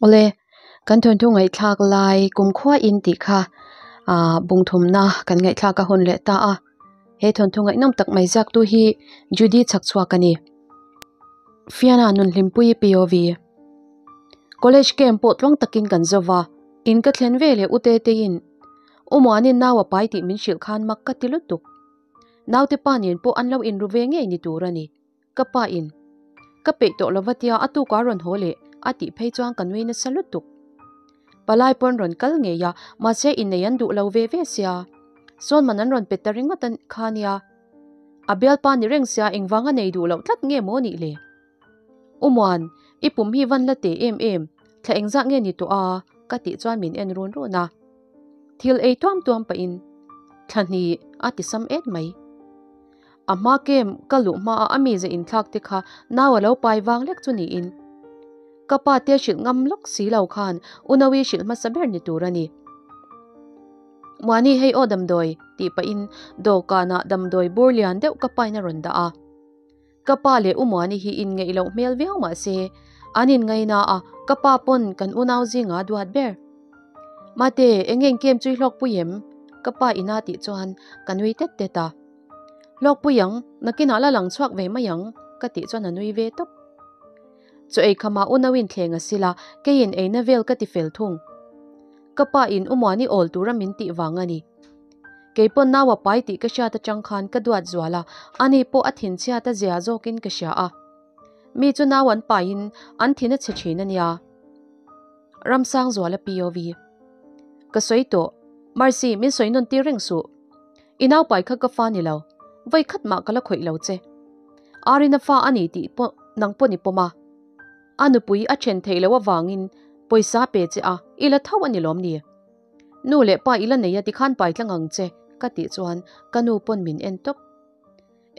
Awle, kan thawnthu ngaihthlak lai kumkhua in tih kha ah bungthumna kan ngaihthlak a hun leh ta a. He thawnthu ngaihnawm tak mai ziaktu hi Judy Chhakchhuak a ni. Fiana Nunhlimpui POV. College camp pawh tluang takin kan zo va, in ka thlen ve leh u Teteiin U Muanin nau a pai tih min hrilh khan mak ka ti lutuk. Naute pa nen pawh an lo inru ve ngei ni tur a ni. Ka pa in ka peih tawh lova tia a tuk a rawn haw leh a tih phei chuan ka nui nasa lutuk. Palai pawn rawn kal ngei a, mahse innei an duh lo ve ve sia. Sawnman an rawn pe ta ringawt a kha nia. A bialpa ni reng sia engvang a nei duh loh tlat nge maw nih le? U Muan, i pum hi van la teh em em, thla engzah nge ni tawh a? ka tih chuan min en run run a. Thil ei tuam tuam pahin thla hnih a ti sam et mai. A hma kem ka luh hmaa a mize inthlak te kha nau a lo pai vang lek chu niin. Ka pa te hrilh ngam lawk si lo khan Unawi hrilh hmasa ber ni tur a ni. Muani hei aw damdawi tih pahin dawhkanah damdawi bur lian deuh ka pain a rawn dah a. Ka pa leh U Muani hi inngeih loh hmel viau mah se an inngaina a, ka pa pawn kan unau zinga duat ber. Mate, eng nge kem chu i hlawkpui em? Ka pa ina tih chuan ka nui tet tet a. Hlawkpui ang, nakinah la lang chhuak ve mai ang, ka tih chuan a nui ve tawp. Chaw ei khamah unauin thleng a sil a, keiin eina vel ka ti fel thung. Ka pa in U Muani awl tura min tih vang a ni. Kei pawn nau a pai tih ka hriat atang khan ka duat zual a, ani pawh a thinchhiat a zia zawkin ka hria a. Mi chu nau an paiin an thin a chhe thin a nia. Ramsangzuala POV. Ka sawi tawh, Mercy min sawi nawn tir reng suh. I naupai kha ka fa ni lo, vawi khat mah ka la khawih lo che. Arina fa a ni tih pawh nang pawn i pawm a. A nupui a then theih loh avangin pawisa pe che a, i la tho a ni lawm ni? Nu leh pa i la nei a tikhan pai tlang ang che ka tih chuan ka nu pawn min en tawp.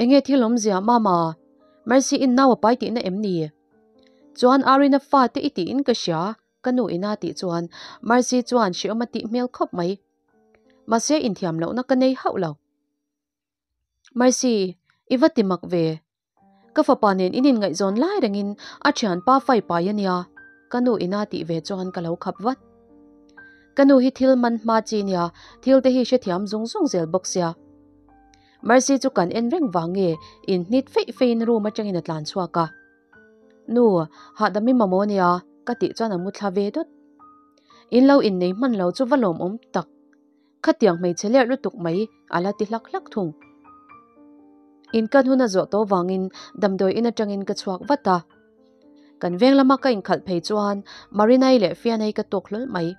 Enge thil awmzia Mama? Mercy in nau a pai tihna em ni? Chuan Arina fa te i tiin ka hria ka nu ina tih chuan Mercy chuan hreawm a tih hmel khawp mai. Mahse inthiam lohna ka nei hauh lo. Mercy, i va ti mak ve. Ka fapa nen in inngaihzawn lai rengin a thianpa fai pai a nia, ka nu ina tih ve chuan ka lo khap vat. Ka nu hi thil man hma chi nia, thil te hi hrethiam zung zung zel bawk sia. Mercy chu kan en reng vang nge inhnit feih feihin room atangin a tlan chhuak a. Nu, hahdam i mamawh nia, ka tih chuan a mu thla ve dawt. In lo innei hman lo chu va lawmawm tak. Khatiang hmeichhe lerh lutuk mai a la ti hlak hlak thung. In kan hun a zawh tawh vangin damdawi in atangin ka chhuak vat a. Kan veng lama ka inkhalh phei chuan Marinai leh Fianai ka tawk hlawl mai.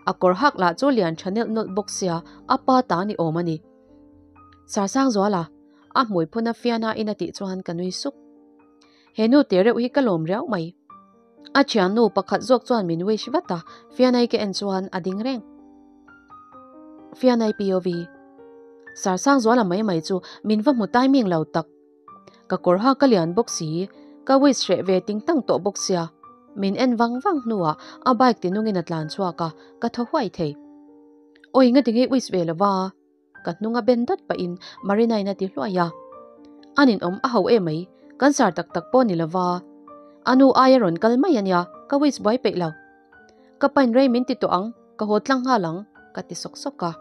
A kawr hak lah chu lian tha nelh nawlh bawk sia a pa ta ni awm a ni. Sarsangzuala, a hmui phuna Fiana in a tih chuan ka nui suk. He nu te reuh hi ka lawm riau mai. A thiannu pakhat zawk chuan min wish vat a, Fianai ka en chuan a ding reng. Fianai POV. Sarsangzuala mai mai chu min va hmu timing lo tak. Ka kawr ha ka lian bawk si, ka wish hreh ve ting tang tawh bawk sia. Min en vang vang hnuah a bike tinungin a tlan chhuak a, ka thaw huai thei. Awi nga tinge wish ve lova? Ka hnung a ben dawt pahin Marina-in a ti hluai a. A ninawm a ho em mai, kan sar tak tak pawh ni lova. A nu aia rawn kal mai a nia, ka wish buai peih lo. Ka pain rei min ti tawh ang, ka haw tlang nghal ang, ka ti sawk sawk a.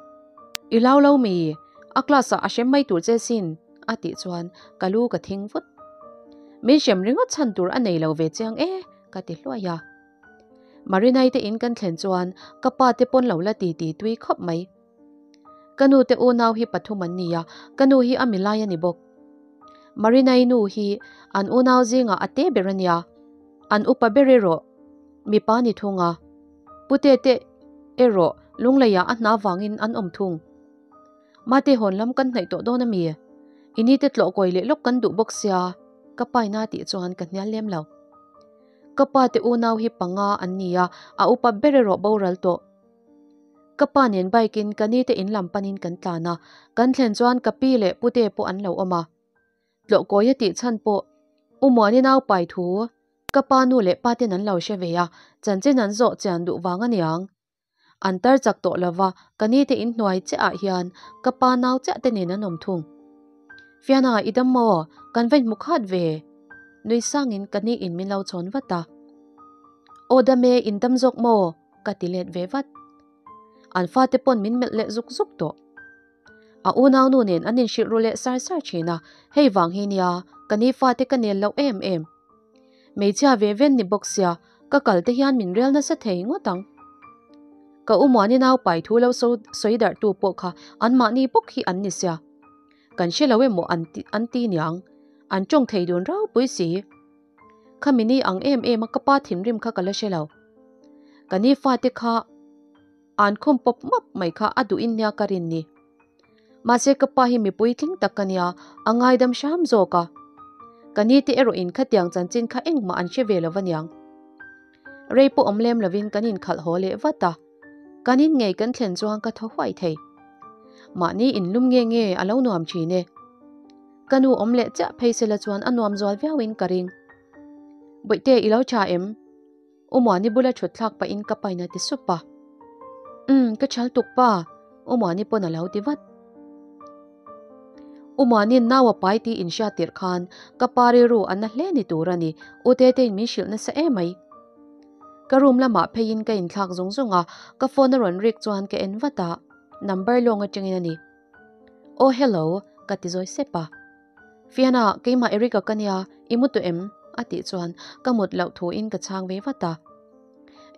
I lau lo mi? A class ah a hrem mai tur che sin, a tih chuan ka lu ka thing vut. Min hrem ringawt chhan tur a nei lo ve chiang e, ka ti hluai a. Marinai te in kan thlen chuan ka pa te pawn lo la ti ti tui khawp mai. Ka nu te unau hi pathum an ni a, ka nu hi a milai a ni bawk. Marinai nu hi an unau zingah a te ber a nia, an upa ber erawh mipa ni thung a, pute te erawh lungleiah a hna vangin an awm thung. Mate hawn lam kan hnaih tawh dawn a mi? I ni te tlawh kawi leh lawk kan duh bawk sia, ka paina tih chuan ka hnial lem lo. Ka pa te unau hi panga an ni a, a upa ber erawh boral tawh. Ka pa nen bike in ka ni te in lam panin kan tlan a, kan thlen chuan ka pi leh pute pawh an lo awm a. Tlawh kawi a tih chhan pawh U Muani nau pai thu ka pa nu leh pa ten an lo hre ve a, chanchin an zawh chian duh vang a niang. An tar chak tawh lova ka ni te in hnuai chiah ah hian ka pa nau chiah te nen an awm thung. Fiana i dam maw? Kan va inhmu khat ve. Nui sangin ka ni in min lo chhawn vat a. Aw dam e, in dam zawk maw? ka ti let ve vat. An fate pawn min melh leh zuk zuk tawh. A unaunu nen an inhrilh ru leh sar sar thin a, hei vang hi nia ka ni fate ka nel loh em em. Hmeichhia ve ven ni bawk sia, ka kal te hian min rel nasa thei ngawt ang. Ka u Muani nau pai thu lo sawi darh tu pawh kha anmahni bawk hi an ni sia. Kan hre lo emaw an an ti niang, an tawng thei dun ropui si. Khami ni ang em em a ka pa thinrim kha ka la hre lo. Ka ni fate kha an khum pawp map mai kha a duhin nia ka rin ni. Mahse ka pa hi mipui tling tak ka nia, a ngaidam hram zawk a. Ka ni te erawh in khatiang chanchin kha engmah an hre ve lo va niang. Rei pawh awm lem lovin kan inkhalh haw leh vat a. Kan in ngei kan thlen chuan ka thaw huai thei. Mahni inlum nge nge a lo nuam thin e. Ka nu awm leh chiah phei sela chuan a nuam zual viauin ka ring. Bawihte i lo tha em? U Muani bula thut thlak pahin ka pain a ti sup a. Umm, ka chhal tuk pa, U Muani pawn a lo ti vat. U Muani'n nau a pai tih inhriat tirh khan ka pa rilru a na hle ni tur a ni, U Tetein min hrilh nasa emai. Ka room lamah pheiin ka inthlak zung zung a, ka phone a rawn rik chuan ka en vat a, number lawng atangin a ni. Aw hello, ka ti zawi sep a. Fiana, keimah Erica ka nia, i mu tawh em? a tih chuan ka mut loh thuin ka chhang ve vat a.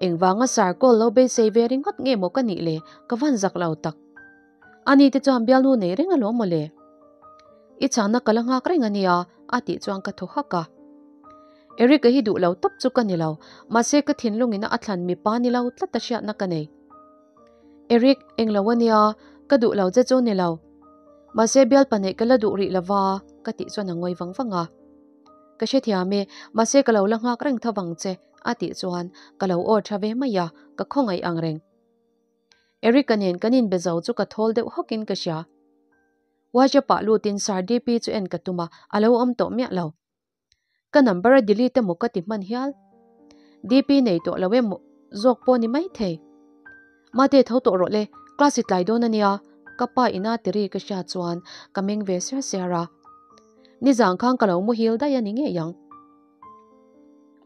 Engvanga sar call lo beisei ve ringawt nge maw ka nih le, ka van zak lo tak. Ani te chuan bialnu nei reng alawm maw le? I chhangna ka la nghak reng a nia, a tih chuan ka thaw hak a. Erica hi duh lo tawp chu ka ni lo, mahse ka thinlungin a thlan mipa ni lo tlat a hriatna ka nei. Eric, englo a nia, ka duh lo che chu ni lo. Mahse bialpa neih ka la duh rih lova, ka tih chuan a ngawi vang vang a. Ka hrethiam e, mahse ka lo la nghak reng tho vang che, a tih chuan ka lo aw tha ve mai a, ka khawngaih ang reng. Eric-a nen kan inbe zo chu ka thawl deuh hawkin ka hria. WhatsApp-ah lutin Sir DP chu en ka tum a, a lo awm tawh miah lo. Ka number a delete emaw ka ti hman hial. DP nei tawh lo emaw zawk pawh ni mai thei. Mate tho tawh rawh le, class i tlai dawn a nia, ka pa ina tiri ka hria chuan ka meng ve siar siar a. Nizan khan ka lo muhil daih a ni ngei ang.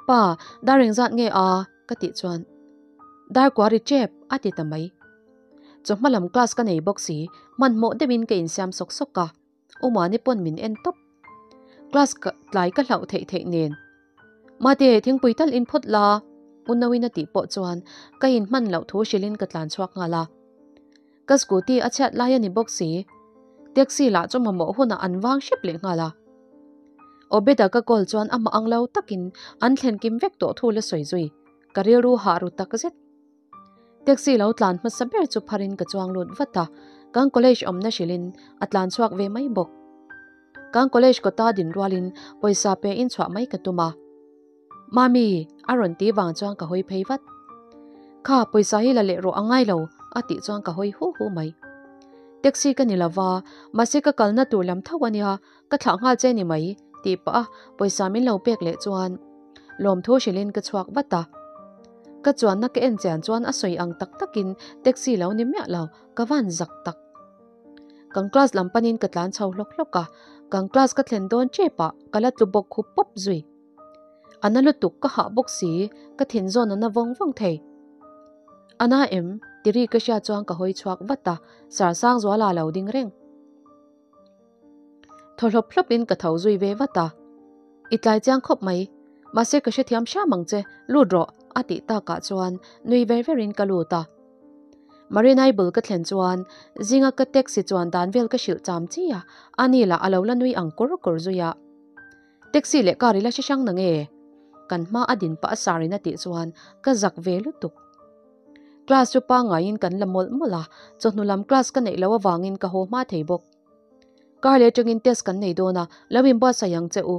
Pa, dar engzat nge a? ka tih chuan dar kua ri tep a ti ta mai. Chawhma lam class ka nei bawk si, hmanhmawh deuhin ka insiam sawk sawk a. U Muani pawn min en tawp. Class ka tlai ka hlauh theih theih nen. Mate, thingpui tal in phawt la, U Nauin a tih pawh chuan ka in hman loh thu hrilhin ka tlan chhuak nghal a. Ka scooty a chhiat lai a ni bawk si. Taxi lah chu mamawh hunah an vang hrep leh nghal a. Obeda ka call chuan amah ang lo takin an thlen kim vek tawh thu la sawi zui. Ka rilru hah ru tak zet. Taxi lo tlan hmasa ber chu pharin ka chuang lut vat a, kan college awmna hrilhin a tlan chhuak ve mai bawk. Kan college kawta din rualin pawisa pe in chhuah mai ka tum a. Mami, a rawn ti vang chuan ka hawi phei vat. Kha, pawisa hi la leh rawh a ngai lo, a tih chuan ka hawi hu hu mai. Taxi ka ni lova, mahse ka kalna tur lam tho a nia, Ka thlah nghal che ni mai, tih pah a pawisa min lo pek leh chuan lawmthu hrilhin ka chhuak vat a. Ka chuanna ka en chian chuan a sawi ang tak takin taxi lo ni miah lo, ka van zak tak. Kan class lam panin ka tlan chho hlawk hlawk a, kan class ka thlen dawn tep ah ka la tlu bawk khup pawp zui. A na lutuk ka hah bawk si, ka thin zawn a na vawng vawng thei. A na em? ti ri ka hriat chuan ka hawi chhuak vat a, Sarsangzuala lo ding reng. Thaw hlawp hlawp in ka tho zui ve vat a. I tlai chiang khawp mai, mahse ka hrethiam hram ang che, lut rawh a tih takah chuan nui ver ver in ka lut a. Marinai bul ka thlen chuan zinga ka taxi chuan dan vel ka hrilh cham chi a, ani lah a lo la nui ang kur kur zui a. Taxi leh car i la hre hrang na nge? Kan hma a din pah a sarin a tih chuan ka zak ve lutuk. Class chu pangaiin kan la mawlh mawlh a, chawhnu lam class ka neih loh avangin ka haw hma thei bawk. Car leh atangin test kan nei dawn a, lo inbuatsaih ang che u,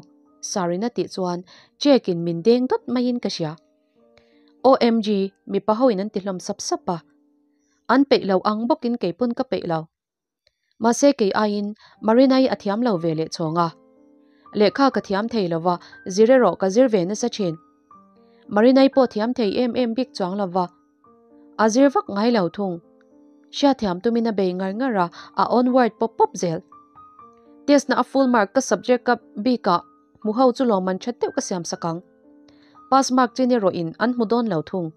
Sarin a tih chuan check in min deng dawt maiin ka hria. OMG, mipa hoin an ti hlawm sap sap a. An peih lo ang bawkin keipawn ka peih lo. Mahse kei aiin Marina-i a thiam lo ve leh chhawng a. Lehkha ka thiam thei lo va, zir erawh ka zir ve nasa thin. Marina-i pawh thiam thei em em bik chuang lo va. A zir vak ngai lo thung. Hriatthiam tumin a bei ngar ngar a, a onward pawp pawp zel. Test na a full mark ka subject ka bikah hmu ho chu lawmman that deuh ka siam sak ang. Pass mark chin erawh in an hmu dawn lo thung.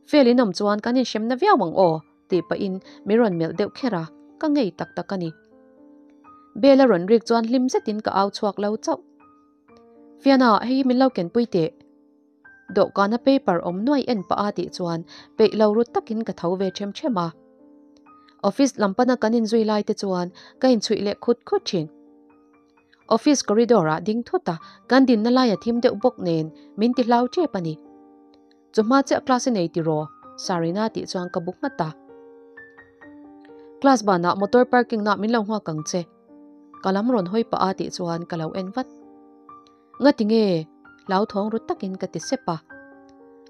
Fail in awm chuan kan inhrem na viau ang aw tih pahin min rawn melh deuh kher a, ka ngei tak tak a ni. Bell a rawn rik chuan hlim zetin ka au chhuak lo chauh. Fiana, hei hi min lo kenpui teh. Dawhkana paper awm nuai en pah a tih chuan peih lo ru takin ka tho ve ṭhem ṭhem a. Office lam pana kan inzui lai te chuan ka inchhuih leh khut khut ṭhin. Office corridor ah ding thut a, kan dinna lai a thim deuh bawk nen min ti hlau ṭep a ni. Chawhma chiah class i nei tiraw? Sarina tih chuan ka bu nghat a. Class banah motor parking nah min lo nghak ang che. Ka lam rawn hawi pah a tih chuan ka lo en vat. Ngati nge? Hlauthawng ru takin ka ti sep a.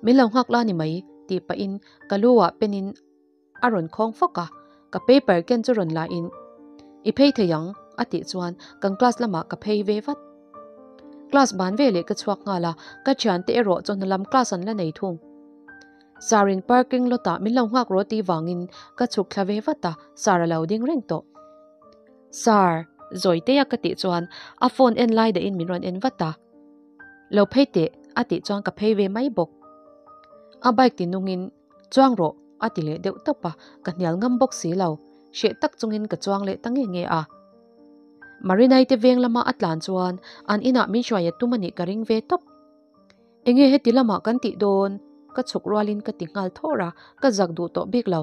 Min lo nghak la ni mai tih pahin ka lu ah pen in a rawn khawng fawk a, ka paper ken chu rawn la in I phei thei ang a tih chuan kan class lamah ka phei ve vat. Class ban veleh ka chhuak nghal a, ka thiante erawh chawhnu lam class an la nei thung. Sir in parking lot ah min lo nghak rawh tih vangin ka chhuk thla ve vat a, sir a lo ding reng tawh. Sir, Zawiteia ka tih chuan a phone en lai dahin min rawn en vat a. Lo phei teh a tih chuan ka phei ve mai bawk. A bike ti nungin Chuang rawh a ti leh deuh tawp a, ka hnial ngam bawk si lo. Hreh tak chungin ka chuang leh ta nge nge a. Marinai te veng lama a tlan chuan an inah min hruai a tum a nih ka ring ve tawp. Enge heti lamah kan tih dawn? Ka chhuk rualin ka ti nghal thawr a, ka zak duh tawh bik lo.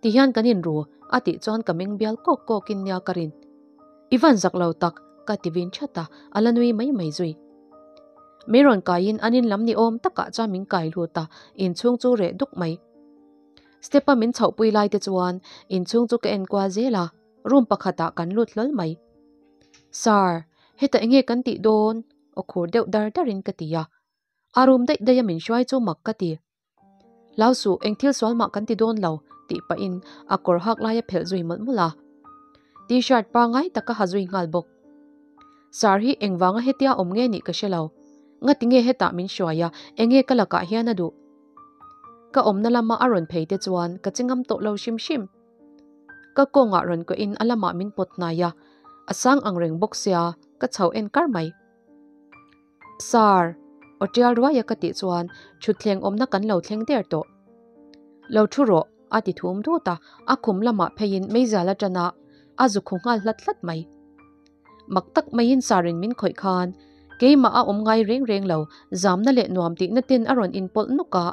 Tihian kan inru a tih chuan ka meng bial kawk kawkin nia ka rin. I van zak lo tak ka ti vin that a, a la nui mai mai zui. Min rawn kaiin an in lam ni awm takah chuan min kai lut a, inchhung chu reh duk mai. Step a min chhohpui lai te chuan inchhung chu ka en kual zel a, room pakhatah kan lut hlawl mai. Sir, hetah enge kan tih dawn? Aw khur deuh dar darin ka ti a. A room daih daih a min hruai chu mak ka ti. Hlau suh, eng thil sual mah kan ti dawn lo, tih pahin a kawr hak lai a phelh zui mawlh mawlh a. T-shirt pangngai tak a ha zui nghal bawk. Sir hi engvanga hetia awm nge nih ka hre lo. Ngati nge hetah min hruai a, enge ka lakah hian a duh? Ka awmna lama a rawn phei te chuan ka chi ngam tawh lo hrim hrim. Ka kawngah rawn kuahin a lamah min pawt hnai a, a sang ang reng bawk sia, ka chho en kar mai. Sir, aw tial ruaia ka tih chuan thutthleng awmna kan lo thleng der tawh. Lo thu rawh, a ti thum dut a, a khum lamah pheiin meizial atana a zu khu nghal hlat hlat mai. Mak tak maiin Sir-in min khawih khan keimah a awm ngai reng reng lo, zamna leh nuam tihna ten a rawn inpawlh nuk a.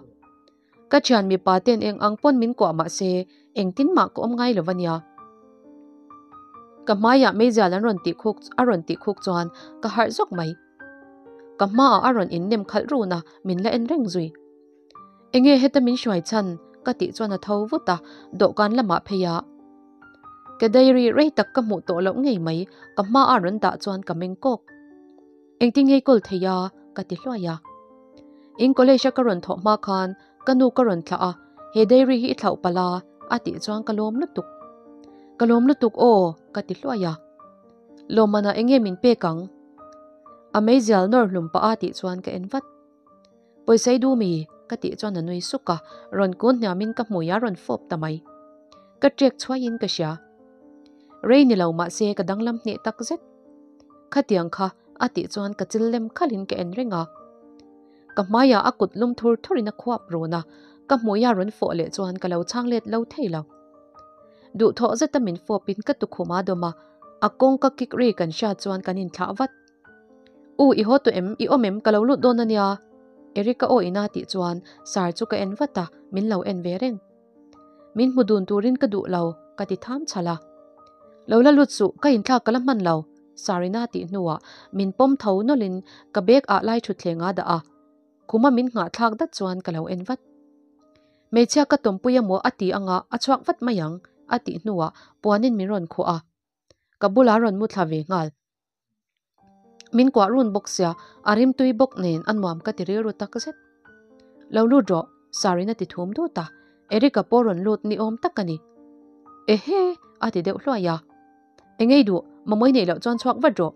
Ka thian mipa ten eng ang pawn min kuah mah se engtin mah ka awm ngai lo va nia. Ka hmaiah meizial an rawn tih khuk a rawn tih khuk chuan ka harh zawk mai. Ka hmaah a rawn innem khalh run a, min la en reng zui. Enge heta min hruai chhan ka tih chuan a tho vut a, dawhkan lamah phei a. Ka diary rei tak ka hmuh tawh loh ngei mai, ka hmaah rawn dah chuan ka meng kawk. Engtin nge kawl thei a? ka ti hluai a. In college a ka rawn thawh hma khan ka nu ka rawn thlah a, he diary hi i thlauh palh a, a tih chuan ka lawm lutuk. Ka lawm lutuk aw, ka ti hluai a. Lawmmanah enge min pek ang? A meizial nawr hlum pah a tih chuan ka en vat. Pawisa i duh mi? ka tih chuan a nui suk a, rawn kun hniamin ka hmui a rawn fawp ta mai. Ka ṭek chhuaiin ka hria. Rei ni lo mahse ka danglam hneh tak zet. Khatiang kha a tih chuan ka chil lem khalhin ka en reng a. Ka hmaiah a kut lum thur thurin a khuap run a, ka hmuia rawn fawh leh chuan ka lo chhang let lo thei lo. Duhthawh zeta min fawpin ka tukhum a dawm a, a kawng ka kik ri kan hriat chuan kan inthlah vat. U, i haw tawh em? I awm em? Ka lo lut dawn a nia. Eric-a aw ina tih chuan Sir chu ka en vat a, min lo en ve reng. Min hmu dun turin ka duh lo, ka ti tham chhal a. Lo la lut suh, ka inthlak ka la hman lo, Sarina tih hnuah min pawm tho nawlhin ka bag ah lai thutthleng a dah a. Khuma min nghahthlak dat chuan ka lo en vat. Hmeichhia ka tawmpui amaw a ti anga a chhuak vat mai ang, a tih hnuah puanin min rawn khuah a. Ka bulah rawn mu thla ve nghal. Min kuah run bawk sia, a rimtui bawk nen a nuam ka ti rilru tak zet. Lo lut rawh, Sarin a ti thum dut a, Eric-a pawh rawn lut ni awm tak a ni. Ehe! a ti deuh hluai a. Engei duh, mamawi neih loh chuan chhuak vat rawh.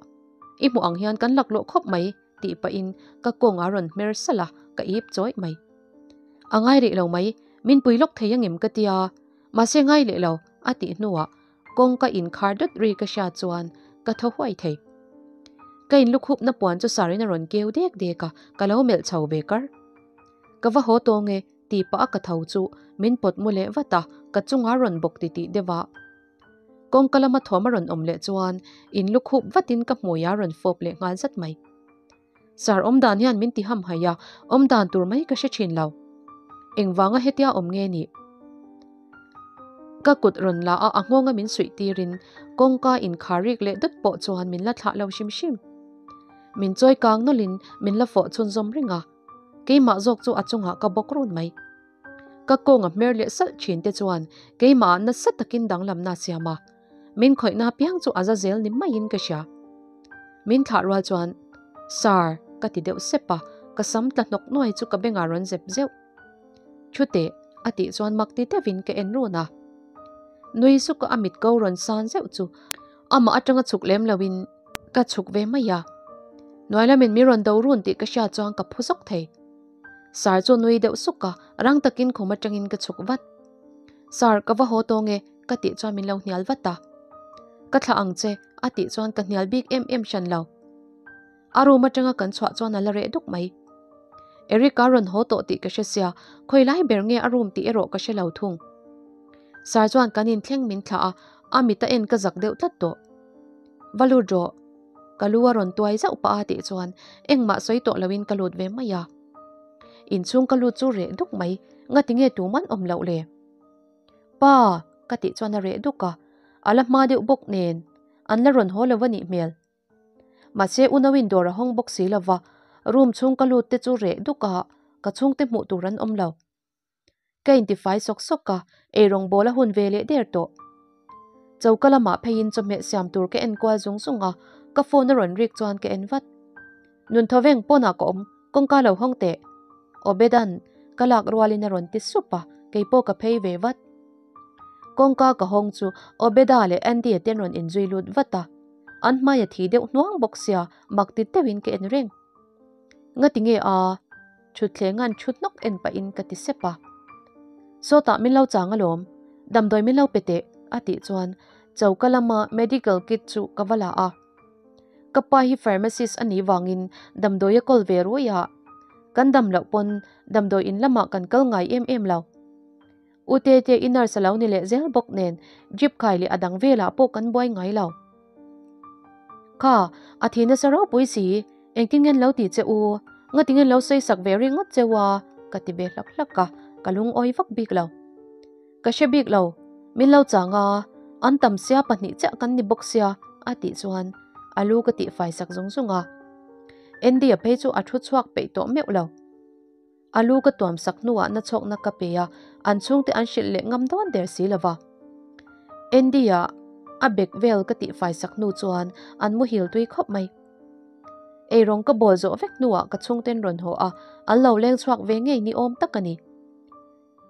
I hmuh ang hian kan laklawh khawp mai, tih pahin ka kawng a rawn hmer salh a, ka ip chawih mai. A ngai rih lo mai, min pui lawk thei angem ka tia, mahse ngai leh lo, a tih hnuah Kawngka inkhar dawt ri ka hriat chuan ka thaw huai thei. Ka inlukhupna puan chu Sarin a rawn keu dek dek a, ka lo melh chho ve kar. Ka va haw tawng e, tih pah a ka tho chu min pawt mu leh vat a, ka chunga rawn bawk titih deuh a. Kawngka lama thawm a rawn awm leh chuan inlukhup vatin ka hmui a rawn fawp leh nghal zat mai. Sar awmdan hian min ti hamhaih a, awmdan tur mai ka hre thin lo. Engvanga hetia awm nge nih? Ka kut rawn la a, a nghawnga min suih tirin kawngka inkhar rik leh dawt pawh chuan min la thlah lo hrim hrim. Min chawi kang nawlhin min la fawh chhunzawm reng a, keimah zawk chu a chungah ka bawk run mai. Ka kawnga hmer leh salh thin te chuan keimahah nasa takin danglamna a siam a, min khawihna apiang chu a za zel ni maiin ka hria. Min thlah rual chuan, Sir, ka ti deuh sep a, ka sam tla hnawk nuai chu ka bengah rawn zep zeuh. Thu teh, a tih chuan mak ti deuhin ka en run a. Nui suka a mit ko rawn san zeuh chu amah atanga chhuk lem loin ka chhuk ve mai a. Hnuai lamin min rawn do run tih ka hriat chuan ka phu zawk thei. Sir chu nui deuh suk a, rang takin khum atangin ka chhuk vat. Sir, ka va haw tawng e, ka tih chuan min lo hnial vat a. Ka thlah ang che, a tih chuan ka hnial bik em em hran lo. A room atanga kan chhuah chuan a la reh duk mai. Eric a rawn haw tawh tih ka hre sia, khawi lai ber nge a room tih erawh ka hre lo thung. Sir chuan kan inthleng min thlah a, a mit a en ka zak deuh tlat tawh. Va lut rawh. Ka lu a rawn tuai zauh pah a tih chuan engmah sawi tawh loin ka lut ve mai a. Inchhung ka lut chu reh duk mai, ngati nge tuman awm loh le? Pa! ka tih chuan a reh duk a, a la hma deuh bawk nen an la rawn haw lo a nih hmel. Mahse unauin dawr a hawng bawk si lova, room chhung ka lut te chu reh duk a, ka chhungte hmuh tur an awm lo. Ka intifai sawk sawk a, eirawng bawl a hun ve leh der tawh. Choka lamah pheiin chawhmeh siam tur ka en kual zung zung a, ka phone a rawn rik chuan ka en vat. Nun thaw veng pawnah ka awm, kawngka lo hawng teh. Obedan, ka lak rualin a rawn ti sup a, keipawh ka phei ve vat. Kawngka ka hawng chu Obeda leh Andy-a te an rawn inzui lut vat a, an hmai a thi deuh hnuang bawk sia, mak ti deuhin ka en reng. Ngati nge a? Thutthleng an thut hnawk en pahin ka ti sep a. Sawtah min lo chang alawm, damdawi min lo pe teh a tih chuan choka lama medical kit chu ka va la a. Ka pa hi pharmacist a nih vangin damdawi a kawl ve ruai a, kan dam loh pawn damdawi in lamah kan kal ngai em em lo. U Tete i nurse a lo ni leh zel bawk nen drip khai leh a dang velah pawh kan buai ngai lo. Kha, a thi nasa ropui si, engtin nge an lo ti che u? Ngati nge an lo sawi sak ve ringawt cheu a? ka ti ve hlak hlak a, ka lungawi vak bik lo. Ka hre bik lo, min lo chang a, an tam sia pahnih chiah kan ni bawk sia a tih chuan a lu ka tihfai sak zung zung a. Andy a phei chu a thu chhuak peih tawh meuh lo. A lu ka tuam sak hnuah na chhawkna ka pe a, an chhungte an hrilh leh ngam dawn der si lova. Andy-a a bag vel ka tihfai sak hnu chuan an muhil tui khawp mai. Eirawng ka bawl zawh vek hnuah ka chhungten rawn haw a, an lo leng chhuak ve ngei ni awm tak a ni.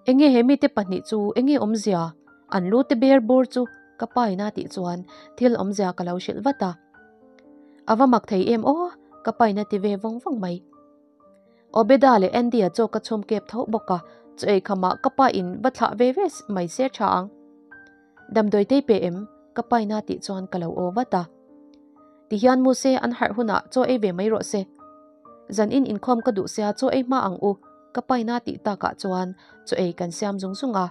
Enge he mite pahnih chu enge awmzia? An lu te ber bur chu ka pa ina tih chuan thil awmzia ka lo hrilh vat a. A va mak thei em aw, ka pa ina ti ve vawng vawng mai. Obeda leh Andy-a chaw ka chhum kep tho bawk a, chaw ei khamah ka pa in va thlah ve ve mai se tha ang. Damdawi tei pe em? Ka pa ina tih chuan ka lo aw vat a. Tihian mu se an harh hunah chaw ei ve mai rawh se. Zan in inkhawm ka duh sia chaw ei hma ang u, ka pa ina tih takah chuan chaw ei kan siam zung zung a.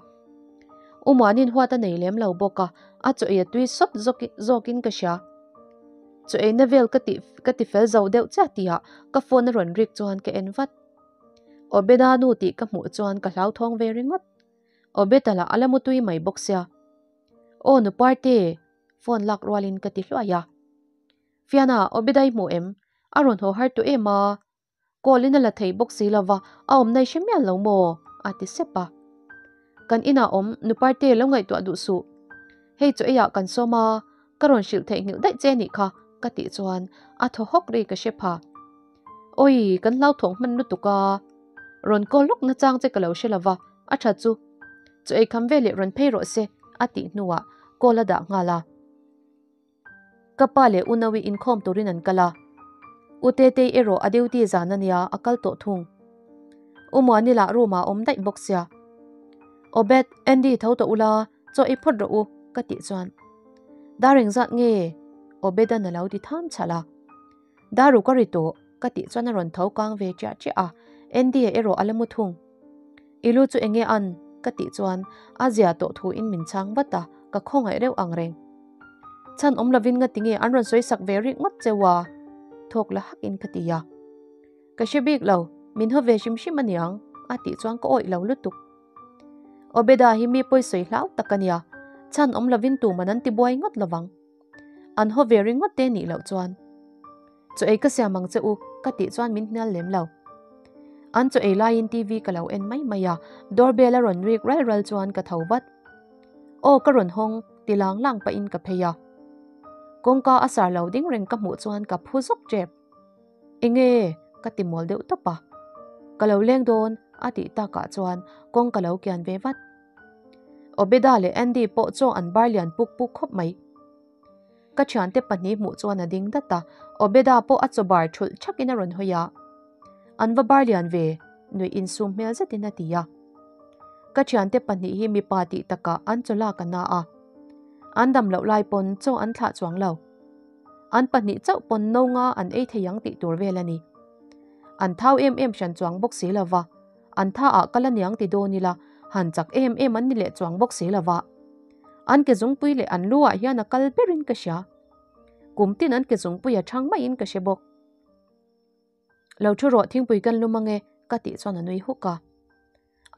U Muanin huat a nei lem lo bawk a, a chaw ei a tui sawt zawkin ka hria. Chaw eina vel ka tih ka ti fel zo deuh chiah tihah ka phone a rawn rik chuan ka en vat. Obeda nu tih ka hmuh chuan ka hlauthawng ve ringawt. Obeda lah a la mutui mai bawk sia. Aw nu Parte! Phone lak rualin ka ti hluai a. Fiana, Obeda i hmuh em? A rawn haw har tawh em a? Call in a la thei bawk si lova, a awmna i hre mial lo maw? a ti sep a. Kan inah awm nu Parte lo ngaihtuah duh suh. Hei chaw eiah kan sawm a, ka rawn hrilh theihnghilh daih che nih kha ka tih chuan a thaw hawk ri ka hre pha. Awi, kan hlauthawng hman lutuk a, rawn call lawk nachang che ka lo hre lova, a tha chu. Chaw ei kham veleh rawn phei rawh se a tih hnuah call a dah nghal a. Ka pa leh Unaui inkhawm turin an kal a, U Tetei erawh a duty zan a nia a kal tawh thung. U Muani lah room ah a awm daih bawk sia. Obed, Andy tho tawh ula, chaw ei phawt rawh u, ka tih chuan. Dar engzat nge? Obed-a'n a lo ti tham chhalh a. Daruk a ri tawh ka tih chuan a rawn tho kang ve chiah chiah a, Andy-a erawh a la mu thung. I lu chu enge an? ka tih chuan a zia tawh thuin min chhang vat a, ka khawngaih reuh ang reng. Chhan awm lovin nga tinge an rawn sawi sak ve rih ngawt cheu a? Thawk la hakin ka ti a. Ka hre bik lo, min haw ve hrim hrim aniang a tih chuan ka awih lo lutuk. Obeda hi mi pawi sawi hlau tak a nia, chhan awm lovin tuman an ti buai ngawt lovang. An haw ve ringawt te nih loh chuan. Chaw ei ka siam ang che u ka tih chuan min hnial lem lo. An chaw ei laiin TV ka lo en mai mai a, doorbell a rawn rik ral ral chuan ka tho vat. Aw ka rawn hawng ti lang lang pahin ka phei a. Kawngka a sar lo ding reng ka hmuh chuan ka phu zawk tep. Enge? ka ti mual deuh tawp a. Ka lo leng dawn a tih takah chuan kawng ka lo kian ve vat. Obeda leh Andy pawh chaw an bar lian puk puk khawp mai. Ka thiante pahnih hmuh chuan a ding dat a, Obeda pawh a chaw bar thulh thakin a rawn hawi a. An va bar lian ve, nuih insum hmel zetin a ti a. Ka thiante pahnih hi mipa tih takah an chaw lak a na a. An dam loh lai pawn chaw an thlah chuang lo. An pahnih chauh pawn no nga an ei thei ang tih tur vel a ni. An thau em em hran chuang bawk si lova, an tha ah kal aniang ti dawn ila han chak em em an ni leh chuang bawk si lova. An ke zungpui leh an lu ah hian a kal berin ka hria. Kum tin an ke zungpui a thang maiin ka hre bawk. Lo thu rawh thingpui kan lum ange ka tih chuan a nui huk a.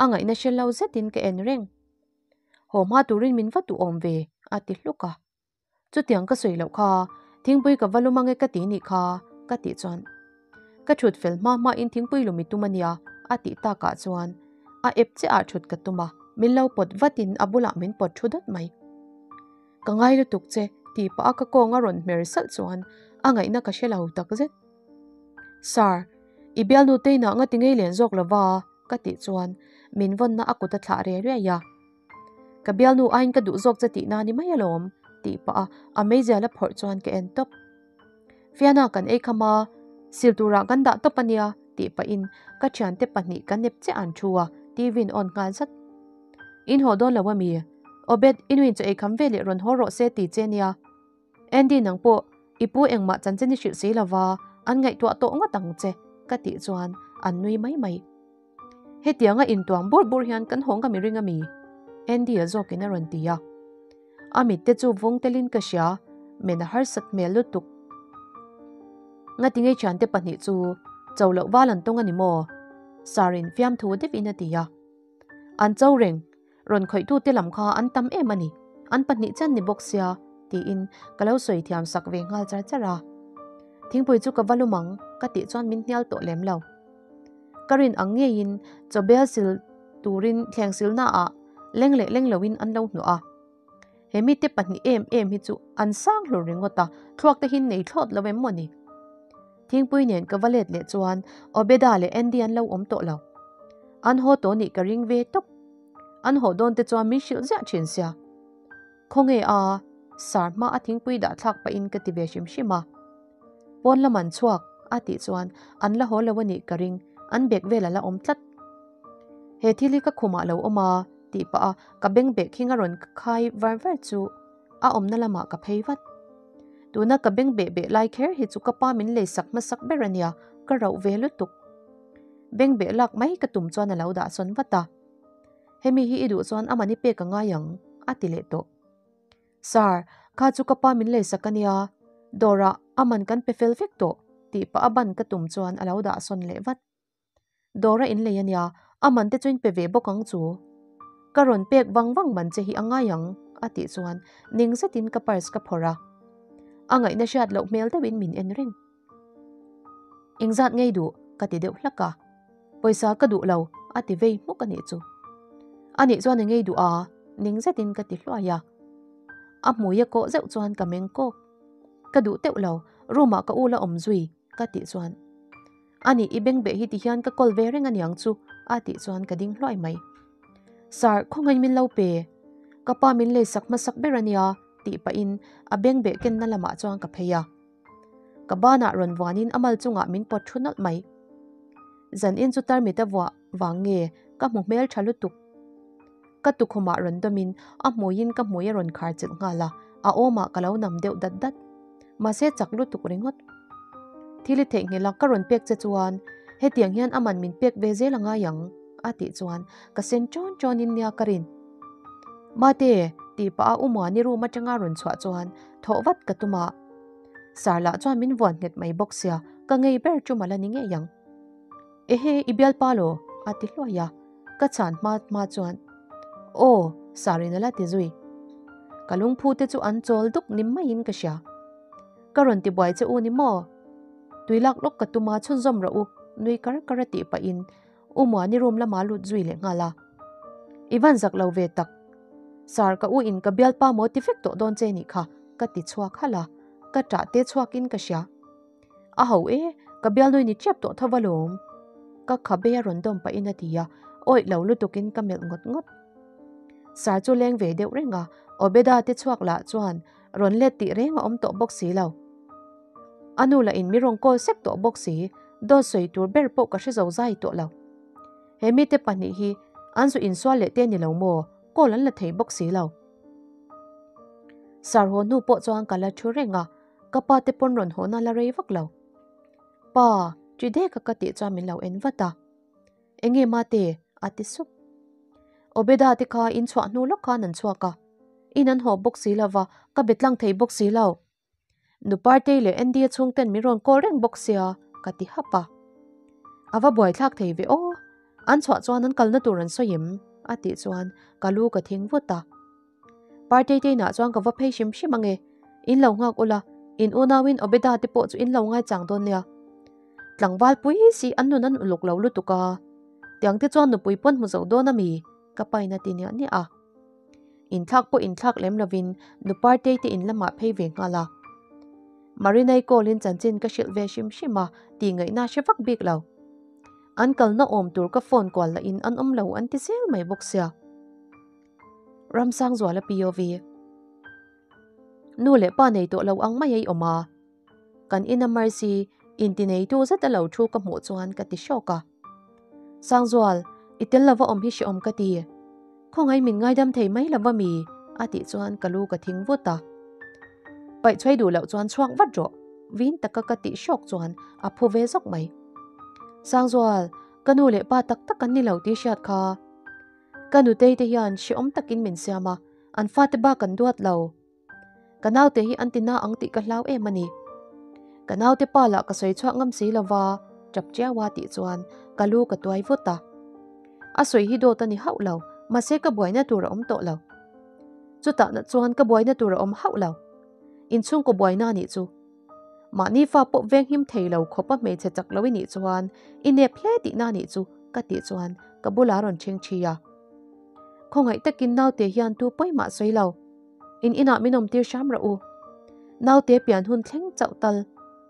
A ngaihna hre lo zetin ka en reng. Haw hma turin min va duhawm ve a ti hluk a. Chutiang ka sawi loh kha, thingpui ka va lum ange ka ti nih kha, ka tih chuan ka thut fel hma hma in thingpui lum i tum ania a tih takah chuan a ep chiah ah thut ka tum a, min lo pawt vat in a bulah min pawt thu dawt mai. Ka ngai lutuk che tih pah a ka kawng a rawn hmer salh chuan a ngaihna ka hre lo takzet. Sir, i bialnu te inah nga ti ngei len zawk lova ka tih chuan min vawnna a kut a thlah riai riai a. Ka bialnu aiin ka duh zawk che tihna ni mai alawm tih pah a a meizial a phawrh chuan ka en tawp. Fiana kan ei kham a, sil turah kan dah tawp ania tih pahin ka thiante pahnih ka nep chiah an thu a, TV in on nghal zat. In haw dawn lo ami? Obed, i nuin chaw ei kham veleh rawn haw rawh se ti che nia. Andy nang pawh i pu engmah chanchin i hrilh si lova an ngaihtuah tawh ngawt ang che ka tih chuan an nui mai mai. Hetianga intuam bur bur hian kan hawng ka mi ring ami? Andy a zawkin a rawn ti a. A mit te chu vung telin ka hria, men a harsat hmel lutuk. Ngatinge thiante pahnih chu cho loh val an tawng a ni maw? Sarin fiamthu deuhin a ti a. An cho reng, Rawn khawihtute lam kha an tam em a ni, an pahnih chan ni bawk sia, tiin ka lo sawi thiam sak ve nghal char char a. Thingpui chu ka va lum ang, ka tih chuan min hnial tawh lem lo. Ka rin ang ngeiin chaw bel sil turin thleng silnaah leng leh leng loin an lo hnuah a. He mite pahnih em em hi chu an sang hlur ringawt a, thluak te hi nei thlawt lo em maw ni? Thingpui nen ka va let leh chuan Obeda leh Andy an lo awm tawh lo. An haw tawh nih ka ring ve tawp. An haw dawn te chuan min hrilh ziah thin sia. Khawnge a, sar hma a thingpui dah thlak pahin ka ti ve hrim hrim a. Pawn lam an chhuak a tih chuan an la haw lo a nih ka ring, an bag vel a la awm tlat. He thil hi ka khumah lo awm a tih pah a ka beng beh khing a rawn khai var var chu a awmna lamah ka phei vat. Tuna ka beng beh beh lai kher hi chu ka pa min lei sak hmasak ber a nia, ka rauh ve lutuk. Beng beh lak mai ka tum chuan a lo dah sawn vat a. Hemi hi i duh chuan a mani pek a ngai ang a ti leh tawh. Sir, kha chu ka pa min lei sak a nia, dawrah a man kan pe fel vek tawh tih pah a ban ka tum chuan a lo dah sawn leh vat. Dawr a inlei a nia, a man te chu in pe ve bawk ang chu. Ka rawn pek vang vang man che hi a ngai ang a tih chuan ning zetin ka purse ka phawrh a. A ngaihna hriat loh hmel deuhin min en reng. Engzat ngei duh ka ti deuh hlak a, pawisa ka duh lo a ti vei hmuk a nih chu. A nih chuan i ngei duh a, ning zetin ka ti hluai a. A hmui a kawh zeuh chuan ka meng kawk. Ka duh teuh lo, room ah ka u la awm zui ka tih chuan. A nih i beng beh hi ti hian ka kawl ve reng a niang chu a tih chuan ka ding hluai mai. Sir, khawngaih min lo pe. Ka pa min lei sak hmasak ber a nia tih pahin a beng beh kenna lamah chuan ka phei a. Ka banah rawn vuanin a mal chungah min pawt thu nawlh mai. Zanin chu tarmit a vuah vang nge ka hmu hmel tha lutuk. Ka tukhumah rawn dawmin a hmuiin ka hmui a rawn khar chilh nghal a, a awmah ka lo nam deuh dat dat. Mahse chak lutuk ringawt. Thil i theihnghilh a ka rawn pek che chuan hetiang hian aman min pek ve zel a ngai ang a tih chuan ka sen ṭawn ṭawnin nia ka rin. Mate tih pah a U Muani room aṭanga rawn chhuah chuan thawh vat ka tum a. Sar lah chuan min vuan nghet mai bawk sia ka ngei ber chu mala ni ngei ang. Ehe i bialpa law a ti hluai a, ka chhan hma hma chuan Aw Sarin a la ti zui. Ka lungphu te chu an chawl duk ni maiin ka hria. Ka rawn ti buai che u ni maw? Tui lak lawk ka tum a chhunzawm rawh u nui kar kar a tih pahin U Muani room lama lut zui leh nghal a. I van zak lo ve tak. Sir ka u in ka bialpa maw ti vek tawh dawn che nih kha ka ti chhuak halh a, ka ṭah te chhuakin ka hria. A ho e, ka bialnui ni ṭep tawh tho va lawm. Ka khabe a rawn dawm pahin a ti a, awih lo lutukin ka melh ngawt ngawt. Sir chu leng ve deuh reng a, Obeda te chhuak lah chuan rawn let tih reng a awm tawh bawk si lo. A nu lah in mi rawn call sek tawh bawk si, dawt sawi tur ber pawh ka hre zo zai tawh lo. He mite pahnih hi an zu insual leh te ni lo maw, call an la thei bawk si lo. Sir haw hnu pawh chuan ka la thu reng a, ka pa te pawn rawn haw na la rei vak lo. Pa, ṭi dek a ka tih chuan min lo en vat a. Enge mate? a ti sup. Obeda te kha in chhuah hnu lawk khan an chhuak a, in an haw bawk si lo va, ka be tlang thei bawk si lo. Nu Partei leh Andy-a chhungten min rawn call reng bawk sia, ka ti hap a. A va buaithlak thei ve aw, an chhuah chuan an kalna tur an sawi em? a tih chuan ka lu ka thing vut a. Partei te inah chuan ka va phei hrim hrim ange, in lo nghak ula, in unauin Obeda te pawh chu in lo ngaichang dawn nia. Tlangval pui si an nun an uluk lo lutuk a, tiang te chuan nupui pawn hmu zo dawn ami? ka pain a ti niah niah a. Inthlak pawh inthlak lem lovin nu Partei te in lamah phei ve nghal a. Marinai call in chanchin ka hrilh ve hrim hrim a tih ngaihna hre vak bik lo. An kalna awm tur ka phone kual lah in an awm lo an ti zel mai bawk sia. Ramsangzuala POV. Nu leh pa nei tawh lo ang mai a i awm a. Kan ina Mercy intineitu zet a lo thu ka hmuh chuan ka ti hrawk a. Sangzual, i tel lova awm hi hreawm ka ti. Khawngaih min ngaidam thei mai lova mi? a tih chuan ka lu ka thing vut a. Paih chhuai duh loh chuan chhuak vat rawh, vin taka ka tih hrawk chuan a phu ve zawk mai. Sangzual, ka nu leh pa tak tak an ni lo tih hriat kha. Ka nutei te hian hreawm takin min siam a, an fate bak an duat lo. Ka naute hi an ti na ang tih ka hlau em a ni. Ka naute pa lah ka sawi chhuak ngam si lova tap chiau a tih chuan ka lu ka tuai vut a. A sawi hi dawt a ni hauh lo, mahse ka buaina tur a awm tawh lo. Chutah na chuan ka buaina tur a awm hauh lo. Inchhungkaw buaina a nih chu. Mahni fa pawh venghim thei lo khawpa hmeichhe chak lo i nih chuan i nep hle tihna a nih chu ka tih chuan ka bulah a rawn chhing thi a. Khawngaih takin naute hian tu pawimah sawi lo. In inah min awm tir hram rawh u. Naute pian hun thleng chauh tal.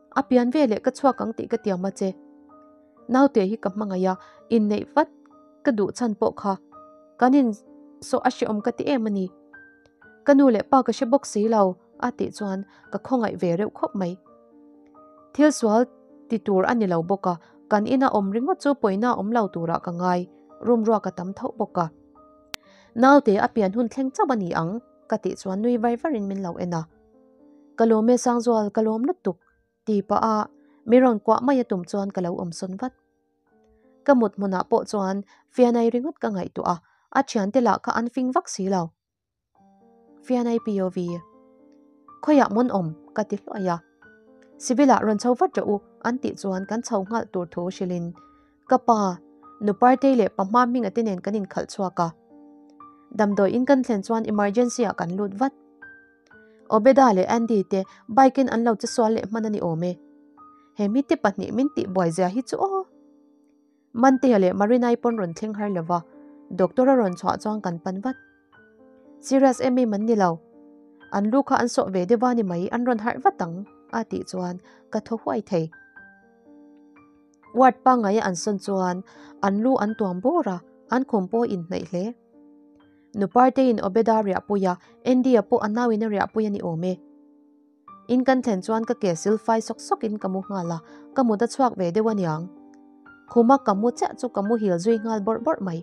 A pian ve leh ka chhuak ang tih ka tiam a che. Naute hi ka hmangaih a, inneih vat ka duh chhan pawh kha kan in sawh a hreawm ka ti em a ni. Ka nu leh pa ka hre bawk si lo a tih chuan ka khawngaih ve reuh khawp mai. Thil sual ti tur a ni lo bawk a, kan ina awm ringawt chu pawina awm lo turah ka ngai, room ruak a tam tho bawk a. Naute a pian hun thleng chauh a ni ang ka tih chuan nui var varin min lo en a. Ka lawm e Sangzual, ka lawm lutuk ti pah a mi rawn kuah mai a tum chuan ka lo awm sawn vat. Ka mut hmunah pawh chuan Fianai ringawt ka ngaihtuah a, a thiante lah kha an fing vak si lo. Fianai POV. Khawiah mawn awm? ka ti hluai a. Civil ah rawn chho vat rawh u an tih chuan kan chho nghal tur thu hrilhin ka pa, nu Partei leh pa hma hminga te nen kan inkhalh chhuak a. Damdawi in kan thlen chuan emergency ah kan lut vat. Obeda leh Andy te bike in an lo che sual leh hman a ni awm e. He mite pahnih min tih buai zia hi chu aw. Mantea leh Marinai pawn rawn thleng har lova, doctor a rawn chhuah chuan kan pan vat. Serious em em an ni lo. An lu kha an sawh ve deuh a ni mai, an rawn harh vat ang a tih chuan ka thaw huai thei. Ward pangngaia an sawn chuan an lu an tuam bur a, an khum pawh a inhnaih hle. Nu Parteiin Obeda riahpui a, Andy-a pawh a nauin a riahpui a ni awm e. In kan thlen chuan ka ke sil fai sawk sawk in ka mu nghal a, ka mut a chhuak ve deuh aniang. Khuma ka mu chiah chu ka muhil zui nghal bawrh bawrh mai.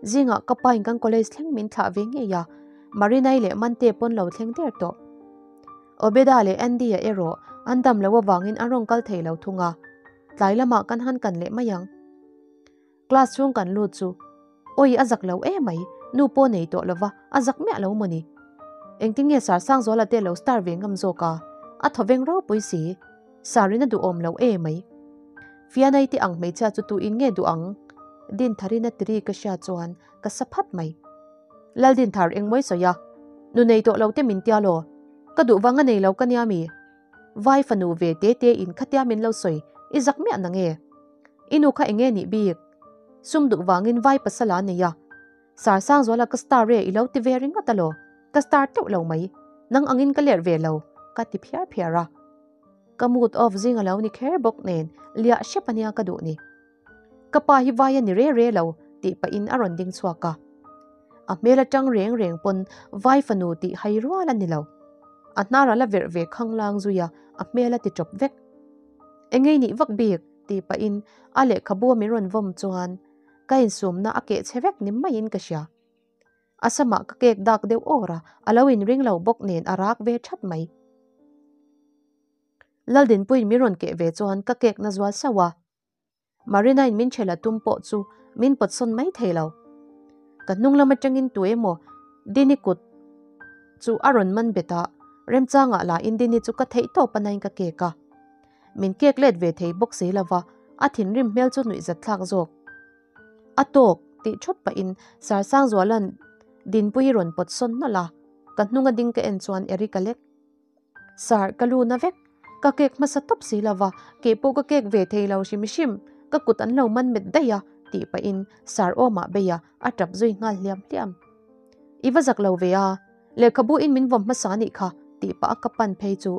Zingah ka pa in kan college thleng min thlah ve ngei a, Marinai leh Mante pawn lo thleng der tawh. Obeda leh Andy-a erawh An dam loh avangin an rawn kal thei lo thung a, tlai lamah kan han kan leh mai ang. Class chhung kan lut chu, Awi a zak lo em mai, nu pawh nei tawh lova, a zak miah lo mawni. Engtin nge Sir Sangzuala te lo star ve ngam zawk a, a thaw veng ropui si. Sir in a duhawm lo em mai. Fianai te ang hmeichhia chu tu in nge duh ang? Dintharin a tiri ka hria chuan ka sa phat mai. Laldinthar engmawi sawi a, nu nei tawh lo te min tia law? Ka duh vang a nei lo ka nia mi? Vai fanu ve te te in khatia min lo sawi i zak miah na nge? I nu kha enge nih bik? Sum duh vangin vai pasal a nei a, Sar Sangzuala ka star e i lo ti ve ringawt a law? Ka star teuh lo mai, nang angin ka lerh ve lo ka ti phiar phiar a. Ka mood off zing a lo ni kher bawk nen liah hrep ania ka duh ni. Ka pa hi vai a ni re re lo tih pahin a rawn ding chhuak a. A hmel atang reng reng pawn vai fanu tih hai rual a ni lo. A hnar a la verh ve khanglang zui a, a hmel a ti tawp vek. Engei nih vak bik tih pahin a lehkhabu a min rawn vawm chuan ka insumna a keh chhe vek ni maiin ka hria. A samah ka kek dak deuh awr a, a lo inring lo bawk nen a rak ve that mai. Laldinpuiin min rawn keh ve chuan ka kek na zual sauh a. Marina-in min chhela tum pawh chu min pawtsawn mai thei lo. Ka hnung lam atangin tu emaw Dini kut chu a rawn man bet a, remchangah lahin Dini chu ka theih tawp a nain ka kek a. Min kek let ve thei bawk si lova, a thinrim hmel chu nuihzat thlak zawk. A tawk tih thawt pahin Sarsangzuala'n Dinpuii rawn pawtsawn nawlh a, ka hnunga ding ka en chuan Eric a lek. Sir, ka lu na vek. Ka kek hmasa tawp si lova, kei pawh ka kek ve thei lo hrim hrim. Ka kut an lo man met daih a, tih pahin Sir awmah bei a, a tap zui nghal hliam hliam. I va zak lo ve a, lehkhabu in min vawm hmasa nih kha, tih pah a ka pan phei chu